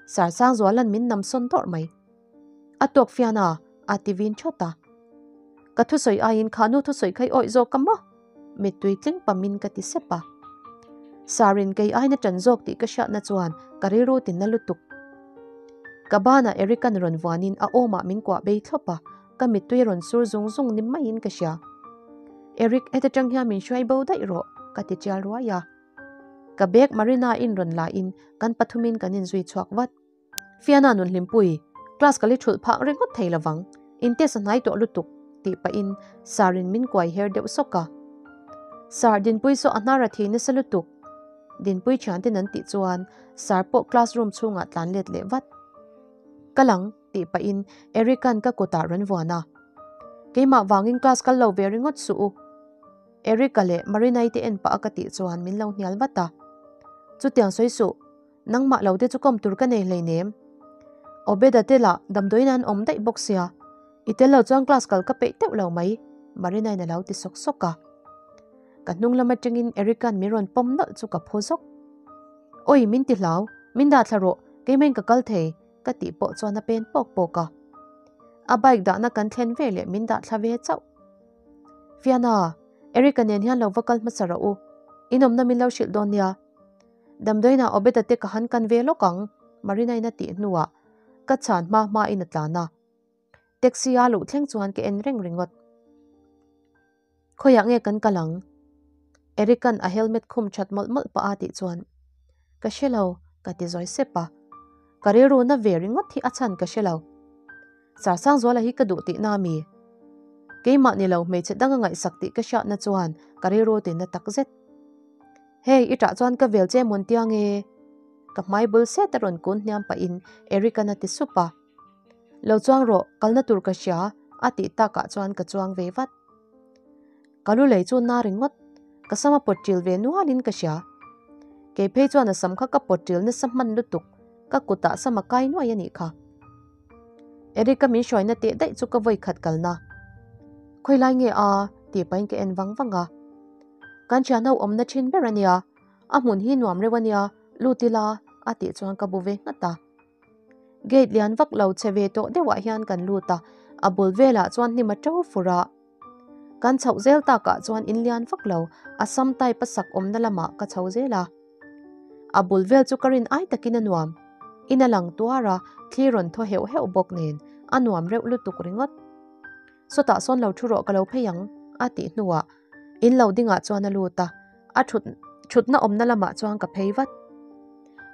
Sir Sangzuala'n min nam sawn dawrh mai. A tawk fian a, a ti vin thawt a. Ka thusawi aiin kha nu thusawi kha i awih zawk a maw? Mittui tling pamin ka ti sep a. Sarin kei aina ṭan zawk tih ka hriatna chuan ka rilru tinna lutuk. Ka banah Eric-a'n rawn vuanin a awmah min kuah bei thlawp a, ka mittui rawn sur zung zung ni maiin ka hria. Eric, heta ṭang hian min hruai bo daih rawh, ka ti ṭial ruai a. Ka bag Marina-in rawn lahin kan pathumin kan inzui chhuak vat. Fiana nun hlimpui, class ka li thulh phak ringawt thei lovang, in test a hnai tawh lutuk, tih pahin Sir-in min kuai her deuh sawk a. Sir, Dinpui saw a hnar a thi nasa lutuk, Dinpui thianten an tih chuan Sir pawh class room chhungah tlan let leh vat. Kal ang, tih pahin Eric-a'n ka kutah rawn vuan a. Keimah vangin class kal lo ve ringawt suh u. Eric-a leh Marina-i te en pah a ka tih chuan min lo hnial vat a. Chutiang sawi suh. Nangmah lo te chu kawm tur ka nei hleinem. Obeda te lah damdawiin an awm daih bawk sia, i tel lo chuan class kal ka peih teuh lo mai, Marina-in a lo ti sawk sawk a. Ka hnung lam atangin Eric-a'n min rawn pawm nawlh chu ka phu zawk. Awi, min ti hlau, min dah thla rawh, keimahin ka kal thei, ka tih pawh chuan a pen pawk pawk a. A bike dahna kan thlen ve leh min dah thla ve chauh. Fiana, Eric-a nen hian lo va kal hmasa rawh u, in awmna min lo hrilh dawn nia. Damdawiinah Obeda te ka han kan ve lawk ang, Marina-in a tih hnuah ka chhan hma hmain a tlan a. Taxi a luh thleng chuan ka en reng ringawt. Khawiah nge kan kal ang? Eric-a'n a helmet khum that mawlh mawlh pah a tih chuan Ka hre lo, ka ti zawi sep a. Ka rilru na ve ringawt hi a chhan ka hre lo. Sarsangzuala hi ka duh tihna a mi? Keimah ni lo hmeichhe dang a ngaihsak tih ka hriatna chuan ka rilru tinna takzet. Hei, i ṭah chuan ka vel che mawn tia nge? Ka hmai bul set a rawn kun hniam pahin Eric-a'n a ti sup a. Lo chuang rawh, kalna tur ka hria, a tih takah chuan ka chuang ve vat. Ka lu lei chu na ringawt, ka sam a pawt ṭil ve nualin ka hria. Kei phei chuan a sam kha ka pawt ṭil nasa hman lutuk, ka kutah sam a kai nuai a nih kha. Eric-a min hruaina teh daih chu ka vawi khat kalna. Khawilai nge a? tih pahin ka en vang vang a. Kan thian ho awmna thin ber a nia, a hmun hi nuam reuh a nia, lut ila a tih chuan ka bu ve nghat a. Gate lian vak lo che ve tawh deuhah hian kan lut a, a bul velah chuan hnim a to fur a. Kan chhoh zel takah chuan in lian vak lo, Assam type a sak awmna lamah ka chho zel a. A bul vel chu ka rin ai takin a nuam. In a lang tuar a, thli rawn thaw heuh heuh bawk nen a nuam reuh lutuk ringawt. Sawtah sawn lo thu rawh ka lo phei ang a tih hnuah in lo dingah chuan a lut a, a thut thutna awmna lamah chuan ka phei vat.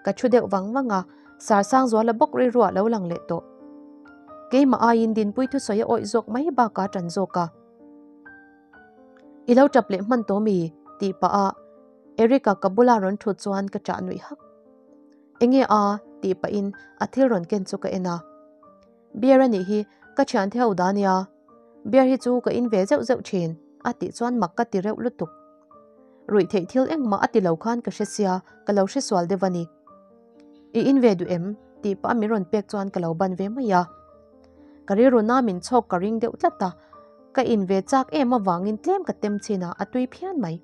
Ka thu deuh vang vang a, Sarsangzuala bawk rilru ah lo lang leh tawh. Keimah aiin Dinpuii thusawi a awih zawk mai bakah a ṭan zawk a. I lo ṭap leh hman tawh mi? tih pah a Eric-a ka bula rawn ṭhut chuan ka ṭah nuih hak. Enge a? tih pahin a thil rawn ken chu ka en a. Beer a nih hi, ka thiante ho dah ania. Beer hi chu ka in ve zeuh zeuh thin, a tih chuan mak ka ti reuh lutuk. Ruih theih thil engmah a ti lo khan ka hre sia, ka lo hre sual deuh a ni. I in ve duh em? tih pah a min rawn pek chuan ka lo ban ve mai a. Ka rilru na min chhawk ka ring deuh tlat a, ka in ve chak em avangin tlem ka tem chin a, a tui phian mai.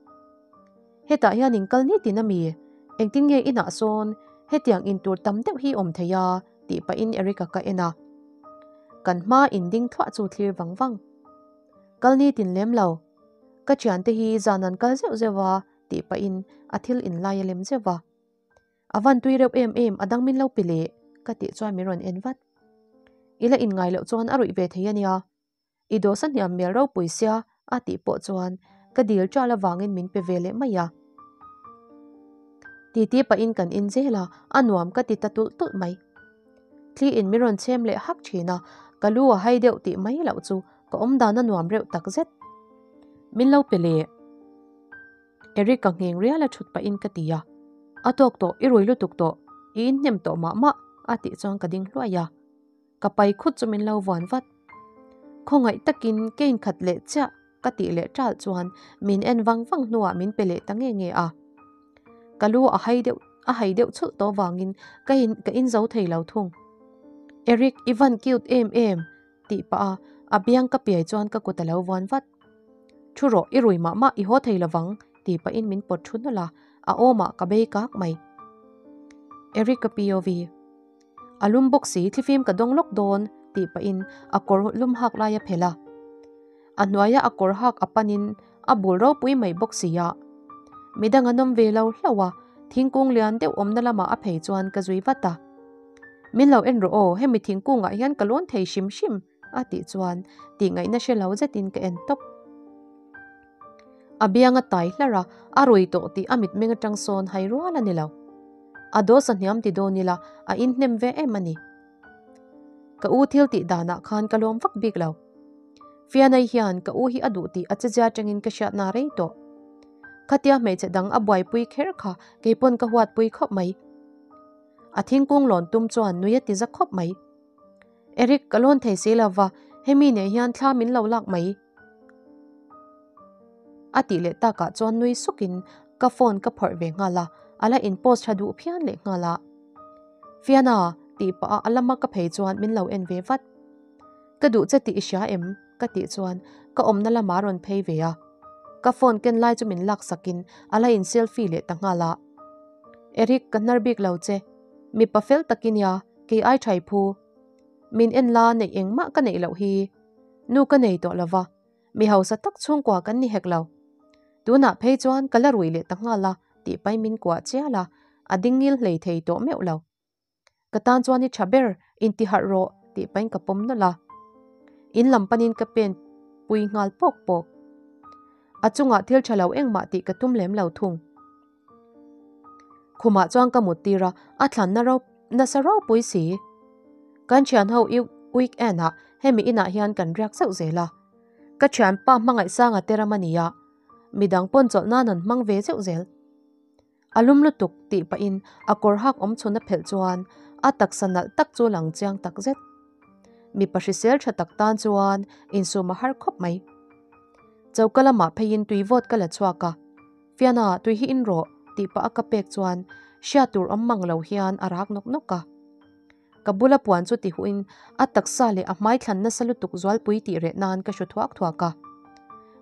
Hetah hian in kal nitin a mi? Engtin nge inah sawn hetiang in tur tam deuh hi awm thei a? tih pahin Eric-a ka en a. Kan hma in ding thluah chu thlir vang vang. Kal nitin lem lo. Ka thiante hi zan an kal zeuh zeuh a tih pahin a thil in lai a lem zeuh a. A van tui reuh em em a dang min lo pe leh ka tih chuan min rawn en vat. I la inngai loh chuan a ruih ve thei a nia. I dawsa hniam mel ropui sia a tih pawh chuan ka dil ṭal avangin min pe ve leh mai a. Titi pahin kan in zel a, a nuam ka ti ta tulh tulh mai. Thli in min rawn chhem leh hak thin a, ka lu a hai deuh tih mai loh chu ka awm dan a nuam reuh tak zet. Min lo pe leh. Eric ka ngheng rial a thut pahin ka ti a, A tawk tawh, i rui lutuk tawh, i inhnem tawh mah mah a tih chuan ka ding hluai a. Ka pai khut chu min lo vuan vat. Khawngaih takin ke inkhat leh chiah ka tih leh ṭal chuan min en vang vang hnuah min pe leh ta nge nge a. Ka lu a hai deuh a hai deuh chhulh tawh vangin ka in ka in zo thei lo thung. Eric i van cute em em tih pah a a biang ka piai chuan ka kut a lo vuan vat. Thu rawh i rui mah mah i haw thei lovang tih pahin min pawt thu nawlh a, a awmah ka bei kak mai. Eric ka POV. A lum bawk si, thlifim ka dawng lawk dawn tih pahin a kawr lum hak lai a phelh a. A hnuaia a kawr hak a panin a bul ropui mai bawk si a. Midang an awm ve lo hlauh a, thingkung lian deuh awmna lamah a phei chuan ka zui vat a. Min lo en rawh aw, hemi thingkungah hian ka lawn thei hrim hrim a tih chuan tihngaihna hre lo zetin ka en tawp. A biang a tai hlar a, a rui tawh tih a mitmeng atang sawn hai rual a ni lo. A dawsa hniam ti dawn ila a inhnem ve em a ni. Ka u thil tih danah khan ka lawm vak bik lo. Fianai hian ka u hi a duh tih a chezia atangin ka hriatna rei tawh. Khatia hmeichhe dang a buaipui kher kha keipawn ka huatpui khawp mai. A thingkung lawn tum chuan nui a ti za khawp mai. Eric, ka lawn thei si lova, hemi nen hian thla min lo lak mai. A tih leh takah chuan nui sukin ka phone ka phawrh ve nghal a, a la in post tha duh phian leh nghal a. Fiana, tih pah a a lama ka phei chuan min lo en ve vat. Ka duh che tih i hria em? ka tih chuan ka awmna lamah a rawn phei ve a. Ka phone ken lai chu min lak sakin a la in selfie leh ta nghal a. Eric, ka hnar bik lo che. Mipa fel tak i nia, kei ai thai phu. Min en la neih engmah ka neih loh hi. Nu ka nei tawh lova, mi hausa tak chhungkua kan ni hek lo. Tunah phei chuan ka la rui leh ta nghal a tih pai min kuah chial a, a ding ngil hlei thei tawh meuh lo. Ka tan chuan i tha ber, inti harh rawh tih pain ka pawm nawlh a. In lam panin ka pen pui nghal pawk pawk. A chungah thil tha lo engmah tih ka tum lem lo thung. Khumah chuan ka mut tir a, a thlanna ro nasa ropui si. Kan thian ho weekend ah hemi inah hian kan riak zeuh zel a. Ka thianpa hmangaihsanga te ram a ni a, midang pawn chawlh nan an hmang ve zeuh zel. A lum lutuk tih pahin a kawr hak awm chhun a phelh chuan a taksa nalh tak chu lang chiang tak zet. Mipa hrisel tha tak tan chuan insum a har khawp mai. Choka lamah pheiin tui vawt ka la chhuak a, Fiana tui hi in rawh tih pah a ka pek chuan hriat tur awm mang lo hian a rak nawk nawk a. Ka bula puan chu ti huhin a taksa leh a hmai thlan nasa lutuk zualpui tih reh nan ka hru thuak thuak a.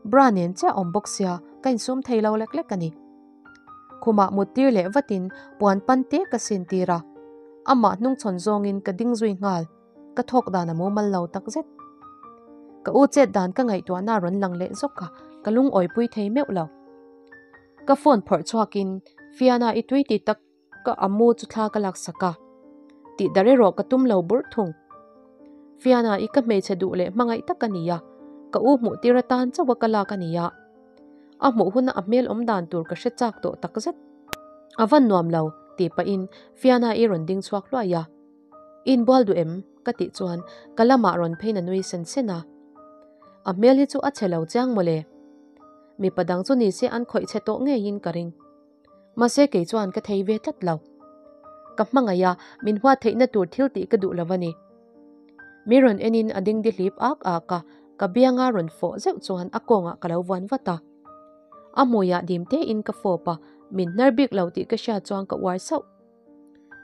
Bra nen chiah awm bawk sia ka insum thei lo lek lek a ni. Khumah mut tir leh vatin puan pan te ka sin tir a, amah hnungchhawn zawngin ka ding zui nghal, ka thawk dan a mumal lo takzet. Ka u chet dan ka ngaihtuahna a rawn lang leh zawk a, ka lungawipui thei meuh lo. Ka phone phawrh chhuakin Fiana i tui ti tak Ka amu chu thla ka laksak a, tih dar erawh ka tum lo burh thung. Fiana i ka hmeichhe duh leh hmangaih tak a ni a, ka u hmuh tir atan chauh a ka lak a ni a. A hmuh huna a hmel awm dan tur ka hre chak tawh takzet. A van nuam lo, Tih pahin Fiana-i rawn ding chhuak hluai a. I inbual duh em? Ka tih chuan ka lamah rawn pheiin a nui sen sen a. A hmel hi chu a chhe lo chiang mawle. Mipa dang chu ni se an khawih chhe tawh ngeiin ka ring. Mahse kei chuan ka thei ve tlat lo. Ka hmangaih a, min huat theihna tur thil tih ka duh lo a ni. Mi rawn enin a ding dihlip ak ak a, ka bianga rawn fawh zeuh chuan a kawngah ka lo vuan vat a. A hmuiah dim tein ka fawp a, min hnar bik lo tih ka hriat chuan ka uar sauh.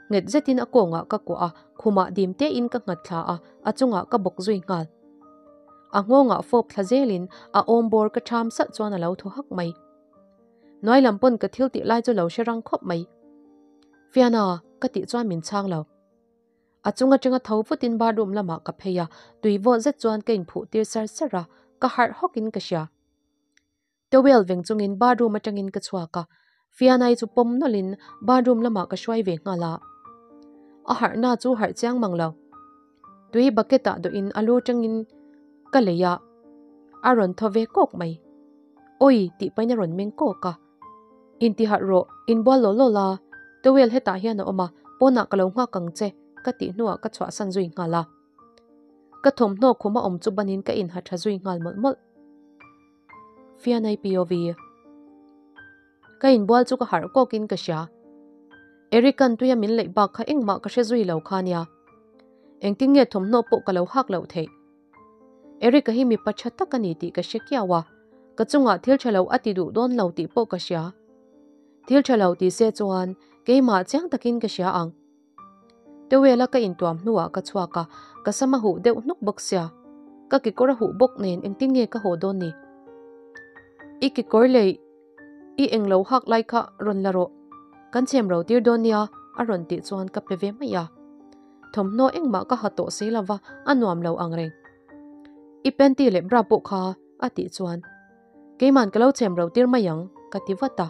Nghet zetin a kawngah ka kuah a, khumah dim tein ka nghat thla a, a chungah ka bawk zui nghal. A nghawngah fawp thla zelin a awm bawr ka ṭham salh chuan a lo thaw hak mai. Hnuai lam pawn ka thil tih lai chu lo hre rang khawp mai. Fiana, ka tih chuan min chhang lo. A chung atanga tho vutin bathroom lamah ka phei a, tui vawt zet chuan ka inphuh tir sar sar a, ka harh hawkin ka hria. Towel veng chungin bathroom atangin ka chhuak a, Fianai chu pawm nawlhin bathroom lamah ka hruai ve nghal a. A harhna chu harh chiang mang lo. Tui bucket ah dawhin a lu tangin ka lei a, a rawn thaw ve kawk mai. Awi tih pahin a rawn meng kawk a. Intiharh rawh, inbual law law la, towel hetah hian a awm a, pawnah ka lo nghak ang che ka tih hnuah ka chhuahsan zui nghal a. Ka thawmhnaw khum a awm chu banin ka inha tha zui nghal mawlh mawlh. Fianai POV. Ka inbual chu ka harh kawkin ka hria. Eric-a'n tuia min leih bak kha engmah ka hre zui lo kha nia. Engtin nge thawmhnaw pawh ka lo hak loh theih? Eric-a hi mipa tha tak a ni tih ka hre kiau a, ka chungah thil tha lo a ti duh dawn lo tih pawh ka hria. Thil tha lo ti se chuan keimah chiang takin ka hria ang. Towel-a ka intuam hnuah ka chhuak a, ka sam a huh deuh hnuk bawk sia. Ka kekawr a huh bawk nen engtin nge ka haw dawn ni? I kekawr lei i eng lo hak lai kha rawn la rawh, kan chhem ro tir dawn nia a rawn tih chuan ka pe ve mai a. Thawmhnaw engmah ka ha tawh si lova a nuam lo ang reng. I panty leh bra pawh kha a tih chuan Keiman ka lo chhem ro tir mai ang ka ti vat a.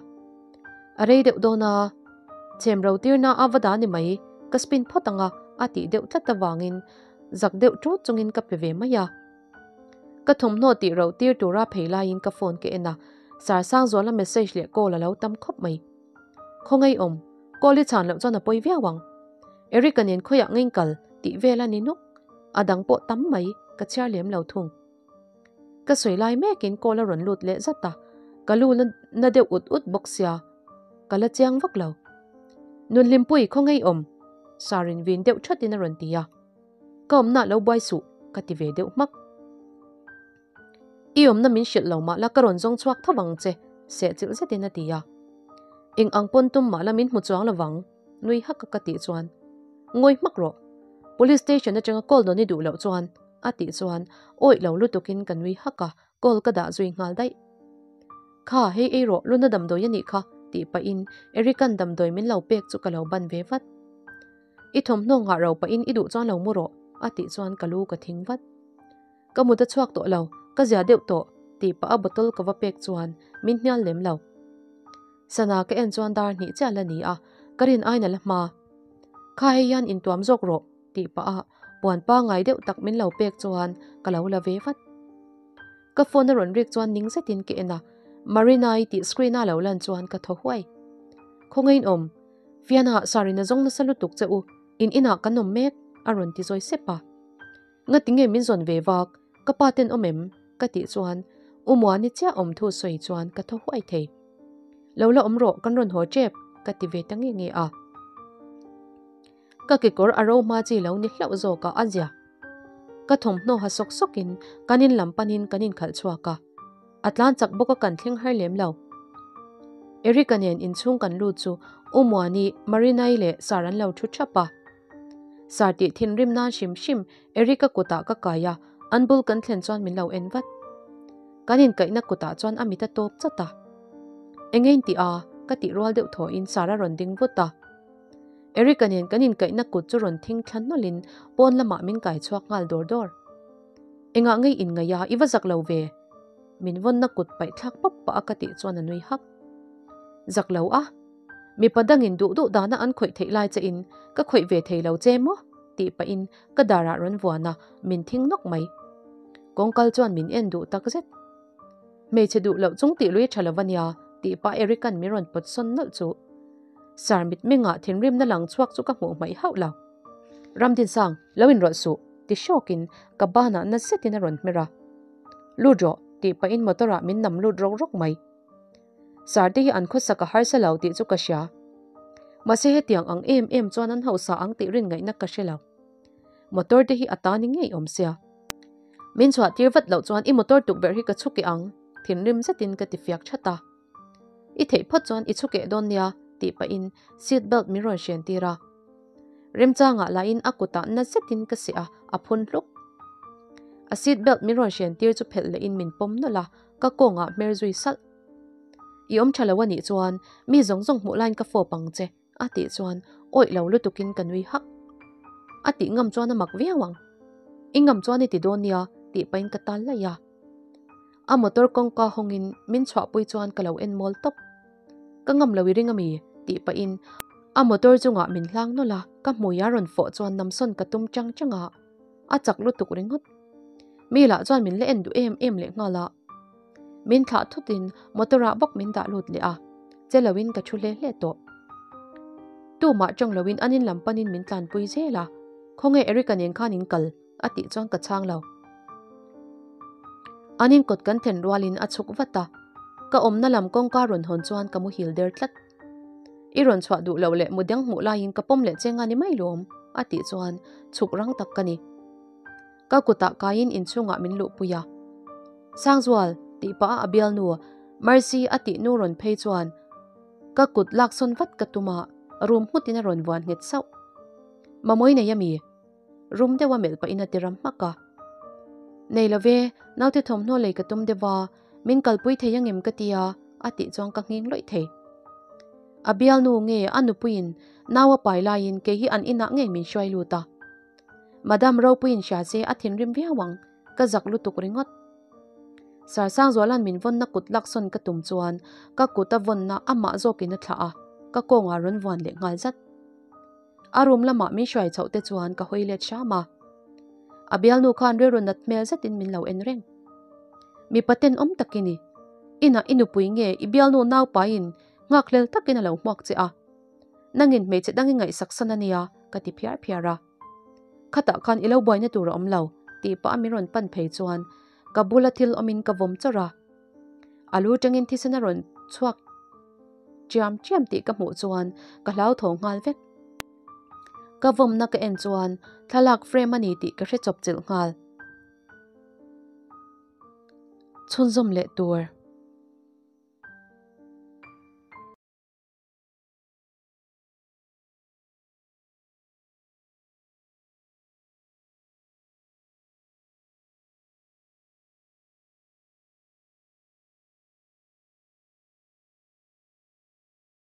A rei deuh dawn a, chhem ro tirna a va dah ni mai, ka spin phawt ang a a tih deuh tlat avangin zak deuh ṭut chungin ka pe ve mai a. Ka thawmhnaw tih ro tir tura phei laiin ka phone ka en a, Sarsangzuala message leh call a lo tam khawp mai. Khawngaih awm, call i chhan loh chuan a pawi viau ang. Eric-a nen khawiah ngeng kal tih vel a ni nuk, a dang pawh tam mai ka chhiar lem lo thung. Ka sawi lai mekin call a rawn lut leh zat a, ka lu na deuh ut ut bawk sia, ka la chiang vak lo. Nunhlimpui khawngaih awm, Sarin vin deuh thatin a rawn ti a. Ka awmna lo buai suh, ka ti ve deuh hmak. I awmna min hrilh lo mah la ka rawn zawng chhuak tho vang che, sehchilh zetin a ti a. Eng ang pawn tum mah la min hmu chuang lo vang, nui hak a ka tih chuan. Ngawi hmak rawh, Police station atanga call nawn i duh loh chuan, a tih chuan awih lo lutukin ka nui hak a, call ka dah zui nghal daih. Kha, hei ei rawh, luna damdawi a nih kha, tih pahin Eric-a'n damdawi min lo pek chu ka lo ban ve vat. I thawmhnaw nghah ro pahin i duh chuan lo mu rawh, a tih chuan ka lu ka thing vat. Ka mut a chhuak tawh lo, ka zia deuh tawh, tih pah a bottle ka va pek chuan min hnial lem lo. Sana ka en chuan dar hnih chiah la ni a, ka rin aina la hma. Kha hei hian intuam zawk rawh, tih pah a puan pangngai deuh tak min lo pek chuan ka lo la ve vat. Ka phone a rawn rik chuan ning zetin ka en a, Marina-i tih screen a lo lan chuan ka thaw huai. Khawngain awm, Fiana Sarin a zawng nasa lutuk che u, in inah kan awm mek, a rawn ti zawi sep a. Ngati nge min zawn ve vak, ka pa ten awm em? ka tih chuan U Muani chiah awm thu sawi chuan ka thaw huai thei. Lo la awm rawh, kan rawn haw tep, ka ti ve ta nge nge a. Ka kekawr a ro hma chi lo ni hlauh zawk a, a zia. Ka thawmhnaw ha sawk sawkin kan in lam panin kan inkhalh chhuak a. A tlan chak bawk a kan thleng har lem lo. Eric-a nen inchhung kan lut chu U Muani, Marinai leh Sar an lo thu thap a. Sar tih thinrim nan hrim hrim Eric-a kutah ka kai a, an bul kan thlen chuan min lo en vat. Kan inkaihna kutah chuan a mit a tawp chat a. Eng nge in tih a? ka tih rual deuh thawhin Sar a rawn ding vut a. Eric-a nen kan inkaihna kut chu rawn thing thla nawlhin pawn lamah min kai chhuak nghal dawr dawr. Engah ngei in ngaih a, i va zak lo ve? Min vawnna kut paih thlak pap pah a ka tih chuan a nui hak. Zak lo a? Mipa dangin duh duh dana an khawih theih lai che in ka khawih ve thei lo che maw? tih pahin ka darah rawn vuan a, min thing nawk mai. Kawngkal chuan min en duh tak zet. Hmeichhe duh loh chung tih lui tha lo a nia tih pah Eric-a'n min rawn pawt sawn nawlh chu. Sir mitmengah thinrimna lang chhuak chu ka hmuh hmaih hauh lo. Ramdinsang, lo inrawlh suh, ti hrawkin ka banah na zetin a rawn hmer a. Lut rawh, tih pahin motor-ah min nam lut rawk rawk mai. Sir te hi an khawsak a harsa lo tih chu ka hria. Mahse hetiang ang em em chuan an hausa ang tih rin ngaihna ka hre lo. Motor te hi a ta ni ngei awm sia. Min chhuah tir vat loh chuan i motor tukverh hi ka chhukeh ang, thinrim zetin ka ti fiak that a. I theih phawt chuan i chhukeh dawn nia, tih pahin seat belt min rawn hren tir a. Remchangah lahin a kutah na zetin ka seh a, a phun hluk. A seat belt min rawn hren tir chu phelh lehin min pawm nawlh a, ka kawngah hmer zui salh. I awm tha lo a nih chuan mi zawng zawng hmuh laiin ka fawp ang che. A tih chuan awih lo lutukin ka nui hak. A tih ngam chuan a mak viau ang. I ngam chuan i ti dawn nia tih pahin ka tal laih a. A motor kawngka hawngin min chhuahpui chuan ka lo en mawl tawp. Ka ngam lo i ring ami? tih pahin a motor chungah min hlang nawlh a, ka hmui a rawn fawh chuan namsawn ka tum chang chang a, a chak lutuk ringawt. Mi lah chuan min la en duh em em lehnghal a. Min thlah thutin motor ah bawk min dah lut leh a, che loin ka thu hle hle tawh. Tumah tawng loin an in lam panin min tlanpui zel a, Khawnge Eric-a nen khan in kal? a tih chuan ka chhang lo. An in kawt kan thlen rualin a chhuk vat a, ka awmna lam kawngka rawn hawn chuan ka muhil der tlat. I rawn chhuah duh loh leh mudang hmuh laiin ka pawm leh che nga ni mai lawm, a tih chuan chhuk rang tak ka ni. Ka kutah kaiin inchhungah min luhpui a. Sangzual, tih pah a a bialnu Mercy a tih nu rawn phei chuan ka kut laksawn vat ka tum a, rum nghutin a rawn vuan nghet sauh. Mamawi nei ami? Rum deuh a melh pahin a ti ram hmak a. Nei lo ve, naute thawmhnaw lei ka tum deuh a, min kalpui thei angem ka ti a, a tih chuan ka nghing lawih thei. A bialnu nge a nupuiin nau a pai laiin kei hi an inah ngei min hruai lut a. Madam Ropuiin hria se a thinrim viau ang, ka zak lutuk ringawt. Sir Sangzuala'n min vawnna kut laksawn ka tum chuan ka kut a vawnna amah zawkin a thlah a, ka kawngah rawn vuan leh nghal zat. A room lamah min hruai chhoh te chuan ka hawi let hram a. A bialnu khan rilru nat hmel zetin min lo en reng. Mipa tenawm tak i ni. Inah i nupui nge i bialnu naupaiin nghakhlel takin a lo hmuak che a. Nangin hmeichhe dang i ngaihsak san a nia, ka ti phiar phiar a. Khatah khan i lo buaina tur a awm lo, tih pah a min rawn pan phei chuan ka bula thil awmin ka vawm chawrh a. A lu tangin thisen a rawn chhuak chiam chiam tih ka hmuh chuan ka hlauthawng nghal vek. Ka vawmna ka en chuan thlalak frame a ni tih ka hre chawp chilh nghal. Chhunzawm leh tur.